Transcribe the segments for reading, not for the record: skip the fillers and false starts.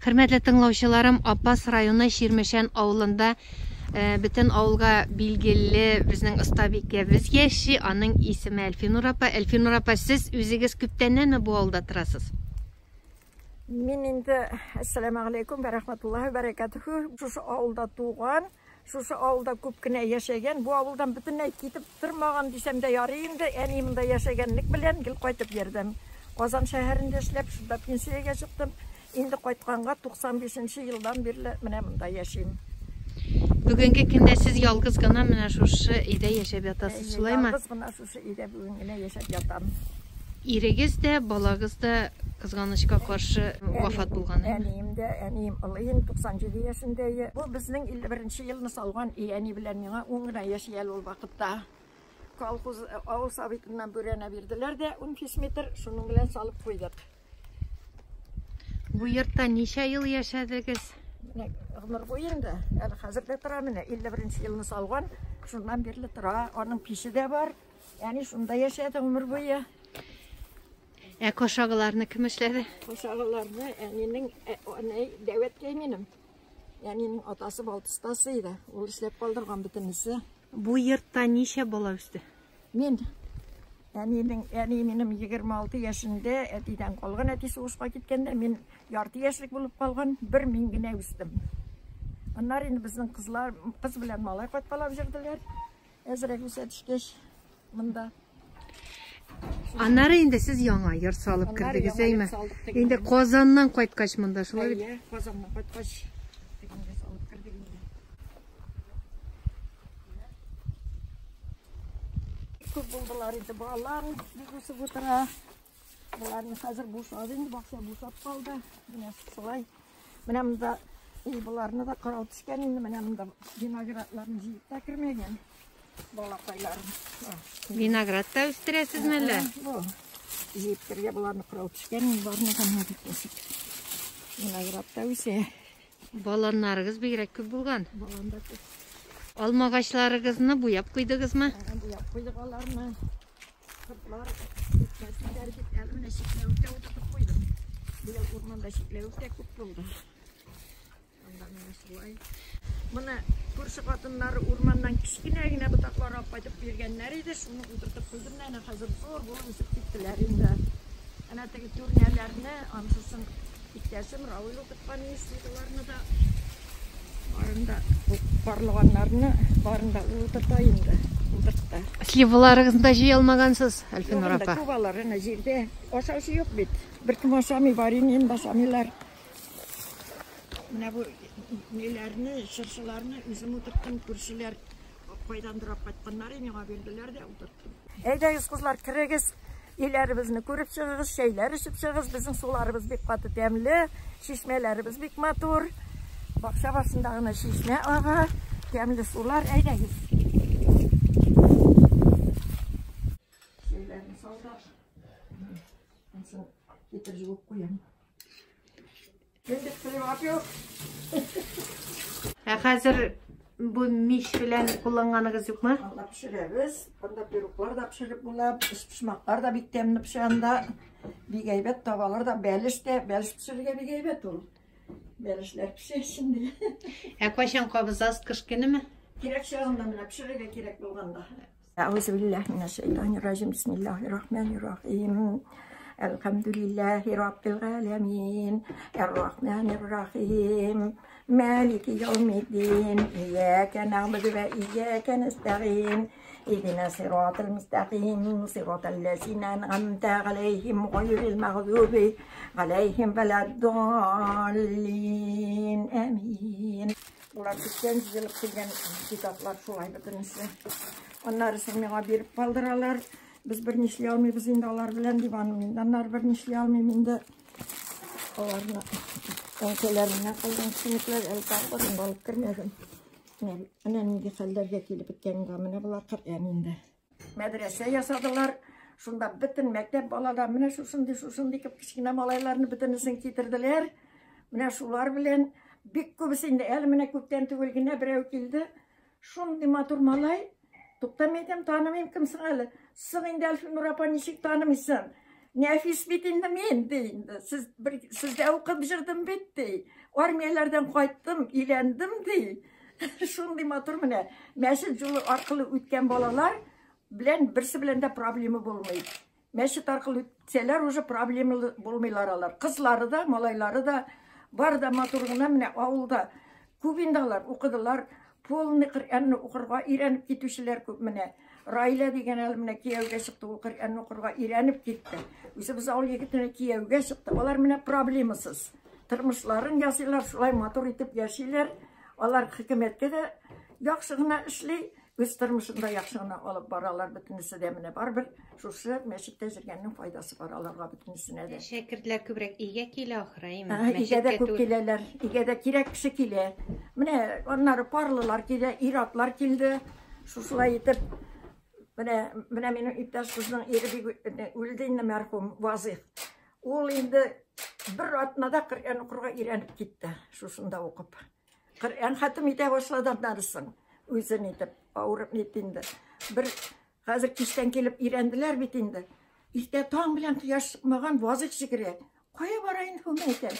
Хөрмәтле тыңлаучыларым, Апас районы Чирмешән авылында э, бөтен авылга билгеле безнең остабикәбез яши. Аның исеме Әлфинур апа. Әлфинур апа, сез үзегез күптәннәнме бу авылда торасыз? Мин инде әссәламә алейкум вә рахматуллаһи вә бәрәкәтүһү. Шушы авылда туган, шушы авылда күп кенә яшәгән, бу авылдан бөтенләй китеп тормаган дисәм дә ярый инде. Әни монда яшәгәнлек белән гел кайтып йөрдем. Казан шәһәрендә эшләп, шунда пенсиягә чыктым. Инде кайтканга 95 нче елдан бирле менә монда яшим. Бүгенге көндә сез ялгыз гына менә шушы өйдә яшәп ятасыз, шулаймы? Ялгыз гына шушы өйдә бүген генә яшәп ятам. Ирегез дә, балагыз да, кызганычка каршы, вафат булган, әйеме? Әнием дә, әнием олы инде, 97 яшендә. Бу безнең 51 нче елны салган өй, әни белән миңа ун гына яшь әле ул вакытта. Колхоз, авыл советыннан бүрәнә бирделәр дә, 15 метр, шуның белән салып куйдык. Бу йортта ничә ел яшәдегез? Менә гомер буе инде. Әле хәзер дә тора менә. 51 елны салган. Шуннан бирле тора. Аның пиче дә бар. Әни шунда яшәде гомер буе. Ә кошагыларны кем эшләде? Кошагыларны әнинең әни дәвәткәй минем. Әнинең атасы балтыстасы иде. Ул эшләп калдырган бөтенесе. Бу йортта ничә бала үсте? Мин әнинең әни минем 26 яшендә әтидән калган, әти сугышка киткәндә мин ярты яшьлек булып калган, бер мин генә үстем. Аннары инде безнең кызлар, кыз белән малай кайткалап җөрделәр. Әзрәк үсә төшкәч монда. Аннары инде сез яңа йорт салып кердегез, әйме? Инде Казаннан кайткач монда, шулай бит? Әйе, Казаннан кайткач тегендә салып кердек инде. Күп булдылар инде балалар, бик үсеп утыра. Боларны хәзер бушады инде, бакча бушап калды. Менә шулай. Менә монда и боларны да карау төшкән инде, менә монда виноградларны җыеп та кермәгән. Балакайларын. Виноград та үстерәсезме әллә? Бу. Җыеп кергә боларны карау төшкән инде, барны да менә бик үсеп. Виноград та үсә. Баланнарыгыз бигрәк күп булган. Балан да күп. Алмагачларыгызны буяп куйдыгызмы? Буяп куйдык аларны. Кортлар үтмәсеннәр дип, әле менә чикләвек тә утыртып куйдым. Быел урманда чикләвек тә күп булды. Анда менә шулай. Моны күрше хатыннары урманнан кечкенә генә ботаклар алып кайтып биргәннәр иде. Шуны утыртып куйдым да, әнә хәзер зур булып үсеп киттеләр инде. Әнә теге түрнәләрне, ансысын Иптәшем Равил укыткан институтларны да барын да карлыганнарны барын да ул утырта инде. Утыртты. Сливаларыгызны да җыя алмагансыз, Әлфинур апа. Күп алар әнә җирдә. Ашаучы юк бит. Беркем ашамый, варенье дә ашамыйлар. Менә бу ниләрне, чыршыларны үзем утырттым, күршеләр кайдандыр алып кайтканнар, миңа бирделәр дә утырттым. Әйдәгез, кызлар, керегез, өйләребезне күреп чыгыгыз, чәйләр эчеп чыгыгыз. Безнең суларыбыз бик каты тәмле, чишмәләребез бик матур. Бакча башында гына чишмә ага, тәмле сулар. Әйдәгез. Чәйләрне салдык. Ансын китереп жуып куям. Ә хәзер бу мич белән кулланганыгыз юкмы? Анда пешерәбез. Анда пироглар да пешереп була, өчпочмаклар да бик тәмле пешә анда. Бик әйбәт табалар да, бәлеш тә, бәлеш пешерергә бик әйбәт ул. Бәлешләр пешә инде. Ә кайчан кабызасыз, кыш көнеме? Кирәк чагында менә пешерергә кирәк булганда. Әгъузу биллаһи минәш шайтанир раҗим. Бисмиллаһир рахманир рахим. Әлхәмдүлиллаһи раббил галәмин. Ар-рахманир рахим. Малики яумиддин. Иyyaka нa'буду ва иyyaka nasta'in. Иhdina сиратал мустaqim. Сиратал лазина ан'амта алейхим гайрил магъдуби алейхим валаддаллин. Амин. Болар күптән җыелып килгән китаплар шулай бөтенесе. Аннары соң миңа биреп калдыралар. Без берни эшли алмыйбыз инде алар белән дип, аны мин аннары берни эшли алмыйм инде. Аларны әнкәләреннән калган кешенекләр әле тагы бер алып кермәдем. Менә нинди хәлләргә килеп беткән менә болар Коръән инде. Мәдрәсә ясадылар. Шунда бөтен мәктәп балалар менә шушындый шушындый кеп кечкенә малайларны бөтенесен китерделәр. Менә шулар белән бик күбесе инде әле менә күптән түгел генә берәү килде. Шундый матур малай. Тукта, мен әйтәм, танымыйм, кем соң әле? Соң инде, Әлфинур апа, ничек танымыйсың? Нәфис бит инде мин, ди инде. Сез бер сездә укып җырдым бит, ди. Армияләрдән кайттым, өйләндем, ди. Шундый матур менә. Мәчет юлы аркылы үткән балалар белән берсе белән дә проблема булмый. Мәчет аркылы үтсәләр, уже проблемалы булмыйлар алар. Кызлары да, малайлары да бар да матур гына менә авылда. Күп инде алар укыдылар. Полный Коръәнне укырга өйрәнеп китүчеләр күп менә. Раилә дигән әле менә кияүгә чыкты, ул Коръәнне укырга өйрәнеп китте. Үзебез авыл егетенә кияүгә чыкты. Алар менә проблемасыз. Тормышларын ясыйлар, шулай матур итеп яшиләр. Алар хөкүмәткә дә яхшы гына эшли. Үз тормышын да яхшы гына алып баралар бөтенесе дә менә барыбер шушы мәчеттә йөргәннең файдасы бар аларга бөтенесенә дә. Шәкертләр күбрәк өйгә килә ахры, әйме? Өйгә дә күп киләләр, өйгә дә кирәк кеше килә. Менә аннары парлылар килә, ир-атлар килде. Шушылай итеп менә менә минем иптәш кызның ире бик үлде инде мәрхүм Вазыйх. Ул инде бер атнада Коръән укырга өйрәнеп китте, шушында укып. Коръән хатым итә башлады аннан соң. Үзен итеп, авырып нитте инде. Бер хәзер кичтән килеп өйрәнделәр бит инде. Иртә таң белән кояш чыкмаган вазык җигерә. Кая бара инде бу әйтәм.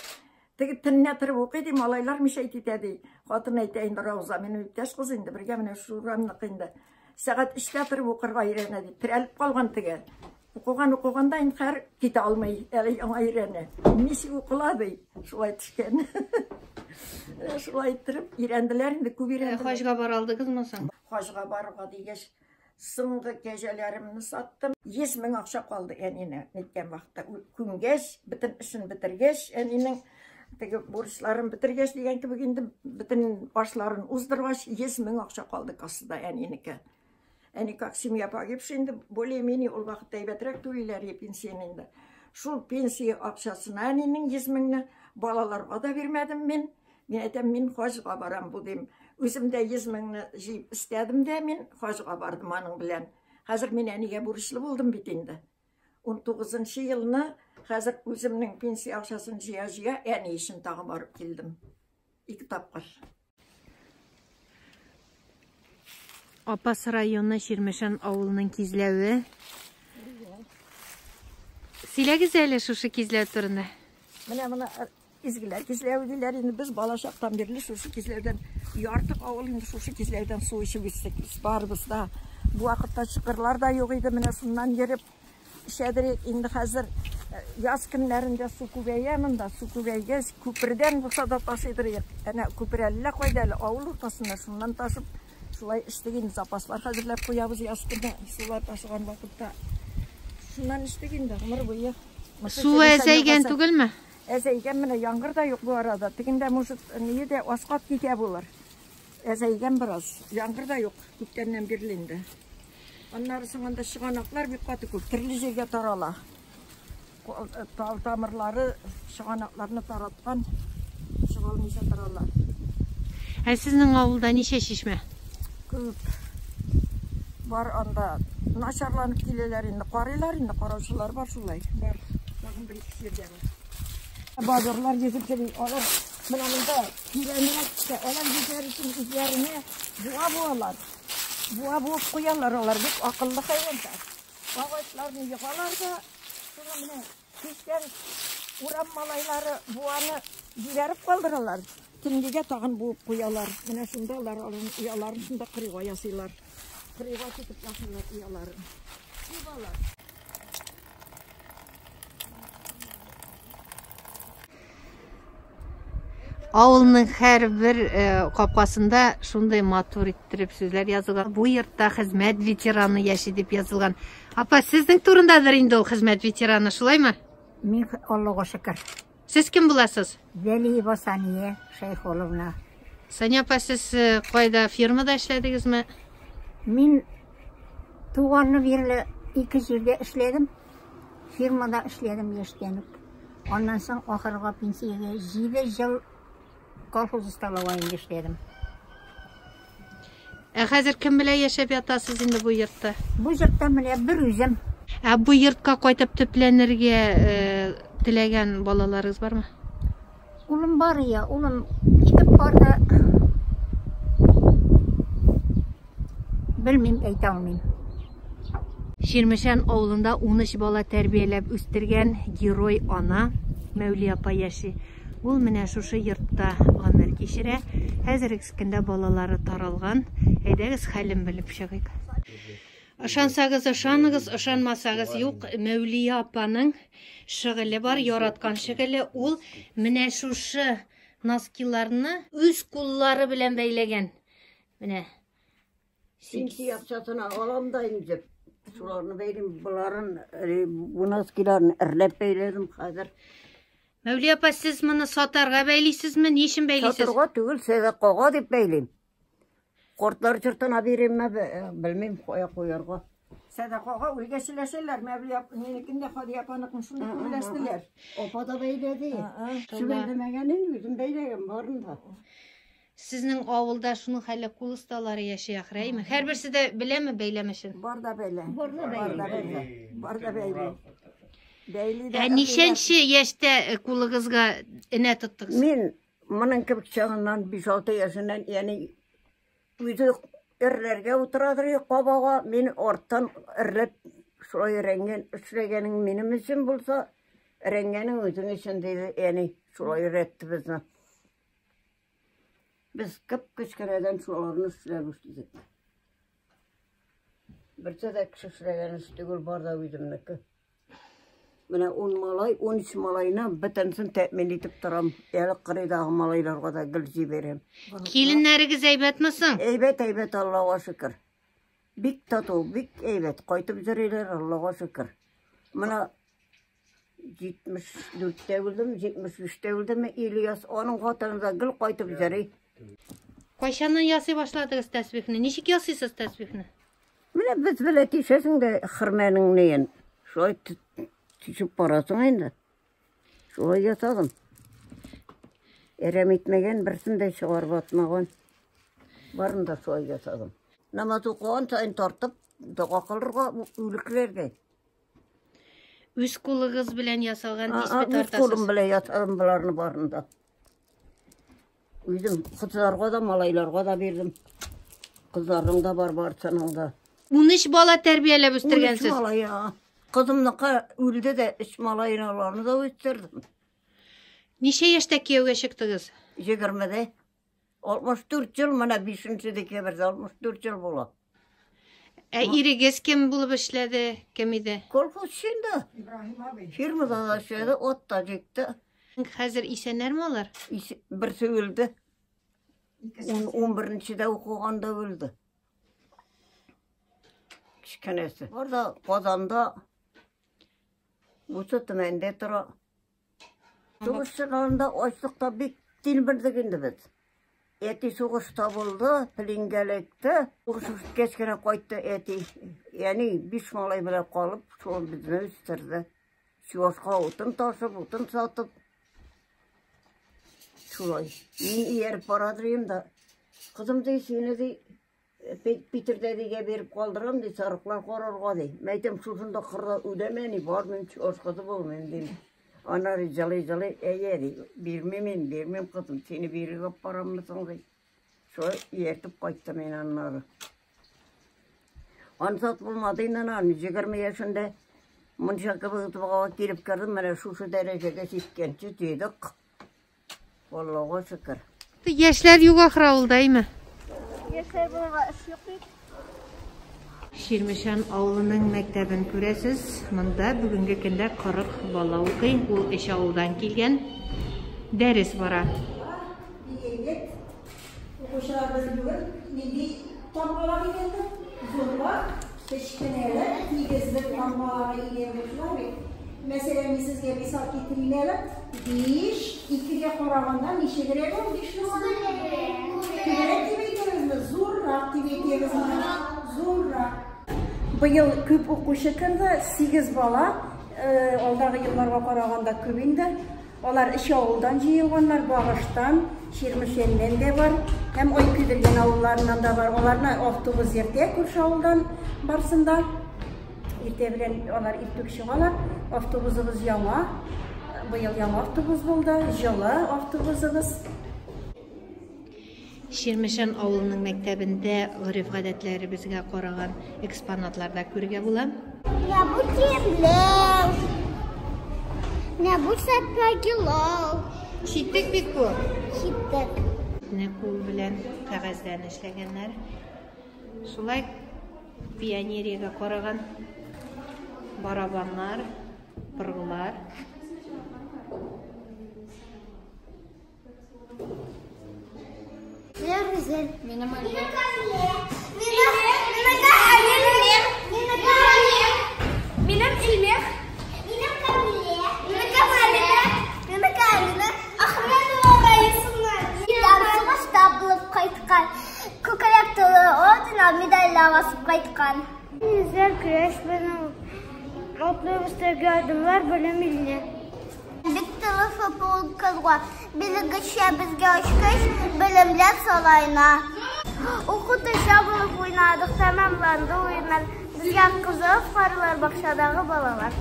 Теге төннә торып укый ди, малайлар мишәйт итә ди. Хатын әйтә инде Рауза, минем иптәш кыз инде, бергә менә шул урамныкы инде. Сәгать өчтә торып укырга өйрәнә ди. Терәлеп калган теге. Укыган укыганда инде хәр китә алмый, әле яңа өйрәнә. Ничек укыла ди, шулай төшкән. Шулай иттереп өйрәнделәр инде, күп өйрәнделәр. Хаҗга бара алдыгызмы соң? Хаҗга барырга дигәч, соңгы кәҗәләремне саттым. 100 мең акча калды әнине ниткән вакытта. Күмгәч, бөтен эшен бетергәч, әнинең теге бурычларын бетергәч дигән кебек инде бөтен ашларын уздыргач, 100 мең акча калды кассада әнинеке. Әни как семья погибшая инде более-менее ул вакытта әйбәтрәк түлиләр иде пенсияне инде. Шул пенсия акчасына әнинең 100 меңне балаларга да бирмәдем мин. Мин әйтәм, мин хаҗга барам бу дим. Үзем дә 100 меңне җыеп эстәдем дә мин хаҗга бардым аның белән. Хәзер мин әнигә бурычлы булдым бит инде. 19 елны хәзер үземнең пенсия акчасын җыя-җыя әни өчен тагы барып килдем. Ике тапкыр. Апас районы Чирмешән авылының кизләве. Сөйләгез әле шушы кизләү турында. Менә моны изгеләр кизләве диләр инде. Без бала чактан бирле шушы кизләүдән ярты авыл инде шушы кизләүдән су эчеп үстек. Без барыбыз да. Бу вакытта чокырлар да юк иде. Менә шуннан йөреп эчәдер инде хәзер яз көннәрендә су күбәя монда. Су күбәйгәч, күпердән булса да ташыйдыр идек. Әнә күпер әллә кайда әле, авыл уртасында шуннан ташып шулай эчтек инде, запаслар хәзерләп куябыз яз көне сулар ташыган вакытта. Шуннан эчтек инде гомер буе. Су әзәйгән түгелме? Әзәйгән, менә яңгыр да юк бу арада. Тегендә может ние дә аскап китә булыр. Әзәйгән бераз. Яңгыр да юк күптәннән бирле инде. Аннары соң анда чыганаклар бик каты күп, төрле җиргә тарала. Тал тамырлары чыганакларны тараткан, чыга алмыйча торалар. Ә сезнең авылда ничә чишмә? Күп. Бар анда начарланып киләләр инде, карыйлар инде, караучылар бар шулай. Бар. Тагын бер ике җирдә бар. Базарлар йөзеп йөри. Алар менә монда тирәнрәк төшә. Алар йөзәр өчен үзләренә буа буалар. Буа буып куялар алар, бик акыллы хайваннар. Агачларны егалар да, шуны менә кичтән урам малайлары буаны җибәреп калдыралар. Төнгегә тагын буып куялар. Менә шунда алар аларның ояларын шунда кырыйга ясыйлар. Кырыйга китеп ясыйлар ояларын. Күп алар. Авылның һәрбер капкасында шундый матур иттереп сүзләр язылган. Бу йортта хезмәт ветераны яши дип язылган. Апа, сезнең турындадыр инде ул хезмәт ветераны, шулаймы? Мин Аллага шөкер. Сез кем буласыз? Вәлиева Сания Шәйхуловна. Сания апа, сез кайда, фирмада эшләдегезме? Мин туганны бирле ике җирдә эшләдем. Фирмада эшләдем яшьтән үк. Аннан соң ахырга пенсиягә 7 ел колхоз столовыйында эшләдем. Ә хәзер кем белән яшәп ятасыз инде бу йортта? Бу йортта менә бер үзем. Ә бу йортка кайтып төпләнергә теләгән балаларыгыз бармы? Улым бар я, улым китеп барды. Белмим, әйтә алмыйм. Чирмешән авылында 13 бала тәрбияләп үстергән герой ана Мәүлия апа яши. Ул менә шушы йортта гомер кичерә. Хәзерге көндә балалары таралган. Әйдәгез, хәлен белеп чыгыйк. Ышансагыз, ышаныгыз, ышанмасагыз, юк, Мәүлия апаның шөгыле бар, яраткан шөгыле. Ул менә шушы носкиларны үз куллары белән бәйләгән. Менә. Пенсия акчасына алам да инде. Шуларны бәйлим, боларын, бу носкиларны эрләп бәйләдем хәзер. Мәүлия апа, сез моны сатарга бәйлисезме? Ни өчен бәйлисез? Сатырга түгел, сәдакага дип бәйлим. Кортлар чортына биримме, белмим, кая куярга. Сәдакага үлгәч өләшәләр, Мәүлия минекен дә Хадия апаныкын шундый күп өләштеләр. Апа да бәйләде. Кеше бәйләмәгәнен үзем бәйләгән барын да. Сезнең авылда шуның хәлле кул осталары яши ахры, әйме? Һәрберсе дә беләме бәйләм эшен? Бар да бәйлә. Бар да Бар да бәйлә. Бар да бәйли. Бәйли дә. Ә ничәнче яшьтә кулыгызга энә тоттыгыз? Мин моның кебек чагыннан 5-6 яшеннән, ягъни үзе эрләргә утырадыр кабага, мин арттан эрләп шулай өйрәнгән, эшләгәнең минем өчен булса, өйрәнгәнең үзең өчен диде, ягъни шулай өйрәтте безне. Без кеп-кечкенәдән шуларны эшләп үстек. Берсе дә кеше эшләгән эш түгел, бар да үземнеке. Менә 10 малай, 13 малайны бөтенсен тәэмин итеп торам. Әле кырыйдагы малайларга да гел җибәрәм. Киленнәрегез әйбәтме соң? Әйбәт, әйбәт, Аллага шөкер. Бик тату, бик әйбәт. Кайтып йөриләр, Аллага шөкер. Менә 74-тә үлдем, 75-тә үлдем Ильяс. Аның хатыны да гел кайтып йөри. Кайчаннан ясый башладыгыз тәсбихне? Ничек ясыйсыз тәсбихне? Менә без белә тишәсең дә хөрмәнең неен. Шулай тишеп барасың инде. Шулай ясадым. Әрәм итмәгән, берсен дә чыгарып атмаган. Барын да шулай ясадым. Намаз укыган саен тартып, дога кылырга үлекләргә. Үз кулыгыз белән ясалган тисбе Үз тартасыз. кулым белән ясадым боларны барын да. Үзем кызларга да, малайларга да бирдем. Кызларның да бар, барсының да. 13 бала тәрбияләп 13 үстергәнсез. малай, а. Кызымныкы үлде дә, 3 малайны аларны да үстердем. Ничә яшьтә кияүгә чыктыгыз? 20-дә. 64 ел, менә 5 декабрьдә 64 ел була. Ә ирегез кем булып эшләде? Кем иде? Колхозчы инде. Ибраһим абый. Фирмада да эшләде, ат та җикте. Хәзер исәннәрме алар? Берсе үлде. 11-дә укыганда үлде. Кечкенәсе. Бар да Казанда, бусы Төмәндә тора. Сугыш чорында ачлыкта бик тилмердек инде без. Әти сугышта булды, пленгә эләкте. Сугыш үткәч кенә кайтты әти. Ягъни 5 малай белән калып, шул безне үстерде. Чувашка утын ташып, утын сатып. Шулай. Мин ияреп барадыр идем да. Кызым ди, сине ди, Питердә дигә биреп калдырам ди, сарыклар карарга ди. Мин әйтәм, шушында кырда үләм әни, бармыйм, чуваш кызы булмыйм дим. Аннары җылый-җылый, әйе ди, бирмим мин, бирмим кызым, сине бирергә алып бараммы соң ди. Шулай ияртеп кайттым мин аннары. Ансат булмады инде аны, 20 яшендә мунча кебек итеп килеп кердем, менә шушы дәрәҗәгә җиткәнче җыйдык. Аллага шөкер. Яшьләр юк ахры авылда, әйме? Яшьләр булырга эш юк бит. Чирмешән авылының мәктәбен күрәсез. Монда бүгенге көндә 40 бала укый. Ул өч авылдан килгән. Дәрес бара. Егет, укучыларыбыз бүген нинди тамгалар өйрәнде? Зурлар, кечкенәләр, тигезлек тамгалары өйрәнде, шулай бит? Мәсәлән, мин сезгә мисал китерим әле. 5, 2-гә караганда ничегрәк ул 5 Күбрәк дип әйтәбезме? Зуррак дип әйтәбезме? Зуррак. Быел күп укучы керде, 8 бала. Алдагы елларга караганда күп инде. Алар өч авылдан җыелганнар, Багыштан, Чирмешәннән дә бар, һәм Айкүдергән авылларыннан да бар. Аларны автобус йөртә күрше авылдан барсында. Иртә белән алар иртүк чыгалар. Автобусыбыз яңа. Быел яңа автобус булды, җылы автобусыбыз. Чирмешән авылының мәктәбендә гореф-гадәтләребезгә караган экспонатлар да күрергә була. Менә бу киемләр. Менә бу сапогилар. Читек бит бу. Читек. Менә кул белән кәгазьдән эшләгәннәр. Шулай пионериягә караган барабаннар, быргылар. Гүзәл. Минем Минем Илмир. Минем Камилә. Минем Камилә. Минем Камилә. Ахмедова Раисовна. Сугышта булып кайткан. Күкрәк тулы орден, медальләр асып кайткан. Гүзәл көрәш белән атлыйбыз тәүге адымнар белем иленә. Бик тырышып укырга, белгечә безгә ачкыч, белемләр сарайына. Укытучы булып уйнадык, тәмамланды уеннар. Безгә кызыгып карыйлар бакчадагы балалар.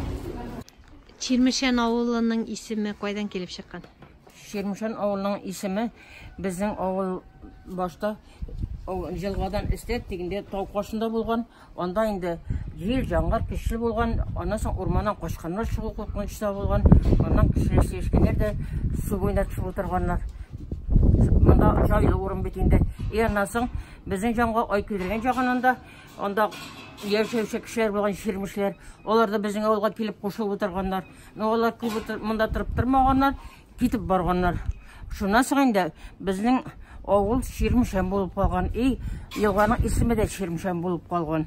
Чирмешән авылының исеме кайдан килеп чыккан? Чирмешән авылының исеме безнең авыл башта елгадан өстә тегендә тау каршында булган. Анда инде җил, яңгыр көчле булган. Аннан соң урманнан качканнар чыгу куркынычы да булган. Аннан кешеләр сөйләшкәннәр дә су буена төшеп утырганнар. Монда җайлы урын бит инде. И аннан соң безнең җанга ай көйдергән җагыннан да анда яшәүче кешеләр булган чирмешләр. Алар да безнең авылга килеп кушылып утырганнар. Но алар күп монда торып тормаганнар, китеп барганнар. Шуннан соң инде безнең авыл Чирмешән булып калган. И елганың исеме дә Чирмешән булып калган.